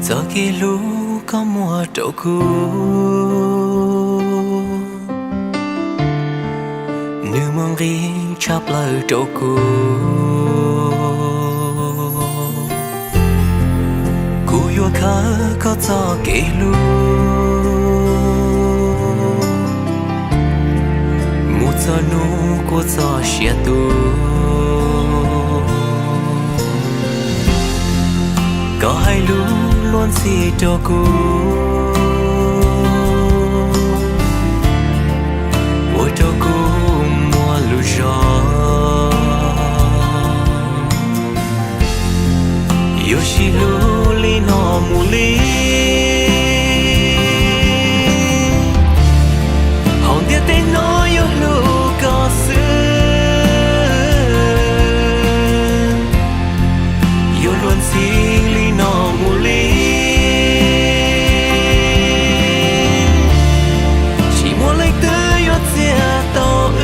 Txoj kev hlub koj muab rau kuv, nws muaj nqis tshaj plaws rau kuv. Kuv yuav khawb koj txoj kev hlub mus txog hnub kuv txoj sia tu. Koj hais lus luag ntxhi rau kuv, ua rau kuv muaj lus zog. Yuav sib hlub li no mus li, hauv ntiaj teb no yuav hlub koj xwb. Yuav luag ntxhi li no mus li, tsis muaj leej twg yuav txiav tau wb.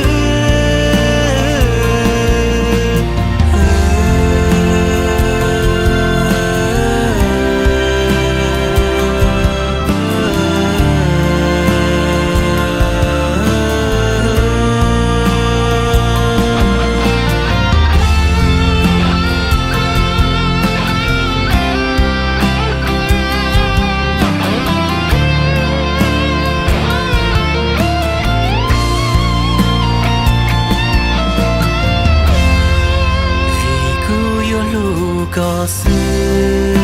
Vim kuv yuav hlub koj xwb,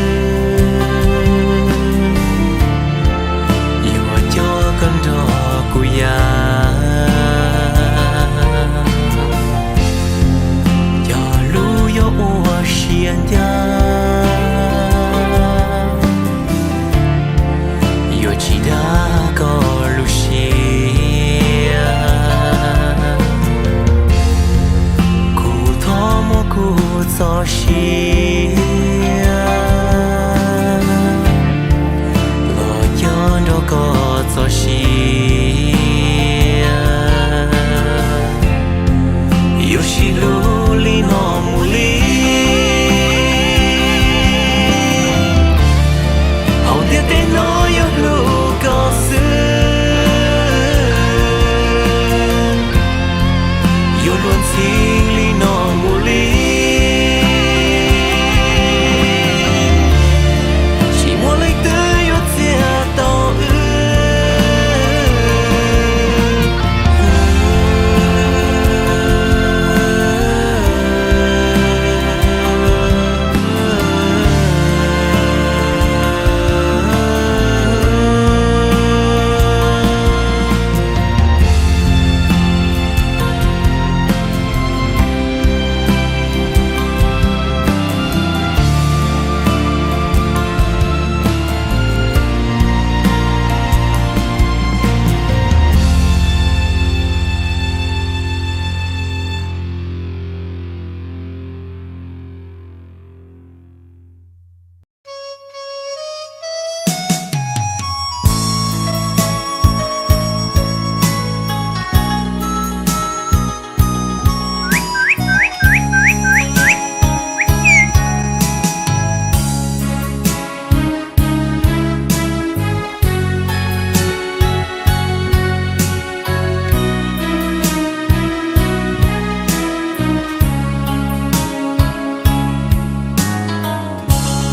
yuav coj koj nrog kuv yav, cog lub yuav ua siab ncaj, yuav tsis dag koj lub siab. Kuv thov muab kuv txoj sia los cog nrog koj txoj sia. Yuav sib hlub li no mus li, hauv ntiaj teb no yuav hlub koj xwb. Yuav luag ntxhi li no mus li, tsis muaj leej twg yuav txiav tau wb.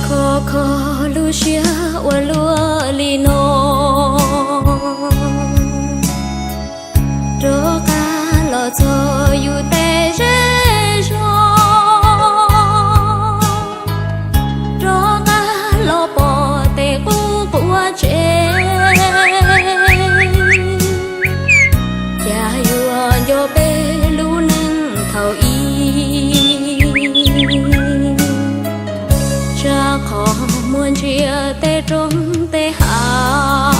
Khov kho lub siab ua luaj li no, rov qab los txog yus tej zej zog, rov qab los pom tej qub quav tsev. Cas yuav nco peb lub neej thaum ub, tsam qhov muaj ntsia tej roob tej hav,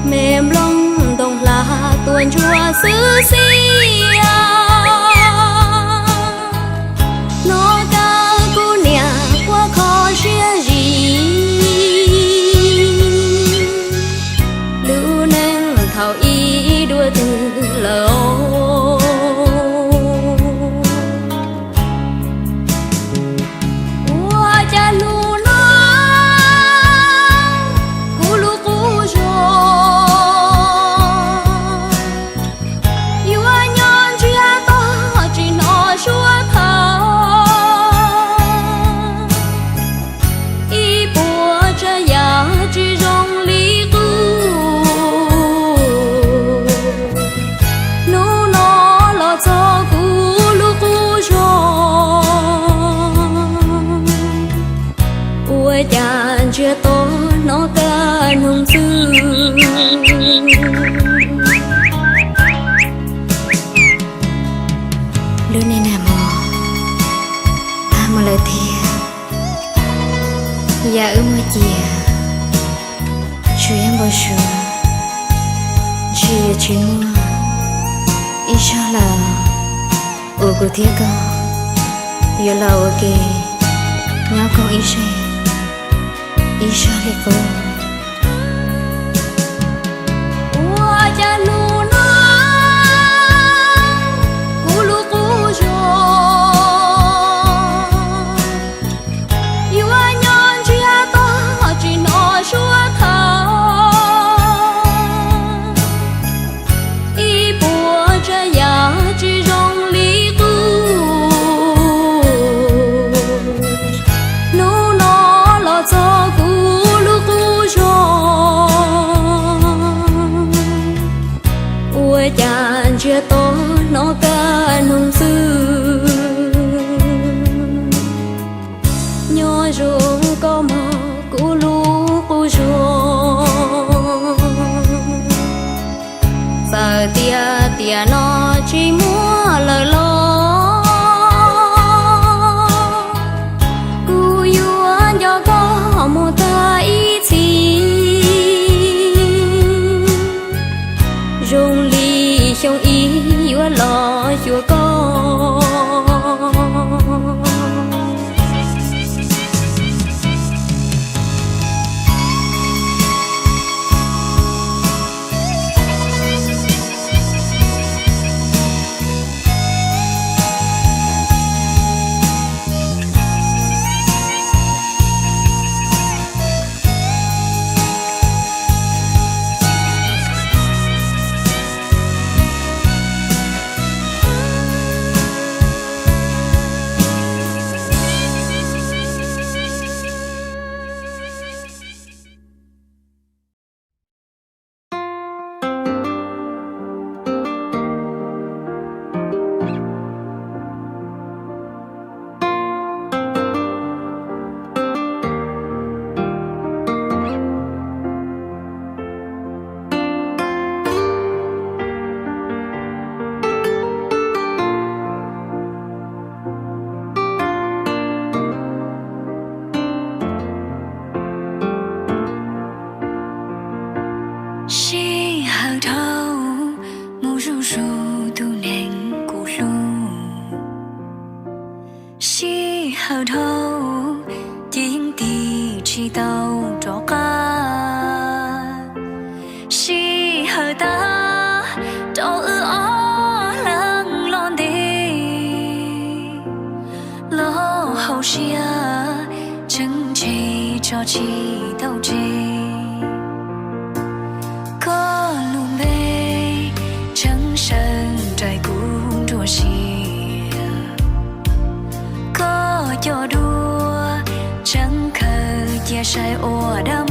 me nplooj ntoo hla tuaj ntsuab xwb xwb. Hnov kawg kuv niam quaj kho siab zim, lub neej thaum ub dua twg lawm. Ua cas Lub neej nag hmo tag mus lawm tiag, yam wb muaj ciam tsuas yog npau suav, ntshe yuav tsis muaj ib zaug lawm uas kuv thiab koj yuav los ua ke nyob koom ib zaug, ib zaug li qub. Ua cas hnub no kuv lub qub zog yuav nyob ntsiag to tsis hnov suab thawj, ib puas tsav yam tsis zoo li qub. Hnub no los txog kuv lub qub zog, ua cas ntsiag to hnov kaj noog xwb. Nyob zoo koj mog kuv lub qub zog, txawm tias tiam no tsis muaj lawm los kuv yuav nco koj mus tag ib txhis, zoo li xyoo ib yuav los xyuas koj. Sij hawm dhau mus zuj zus tus neeg kuv hlub, sij hawm dhau ces yeej tig tsis tau rov qab. Sij hawm tag rau wb ob leeg los ntev, los hauv siab tseem ntshe tso tsis tau tseg. Koj lub npe tseem sawv nraim kuv nruab siab, koj cov duab tseem khaws cia saib ua dab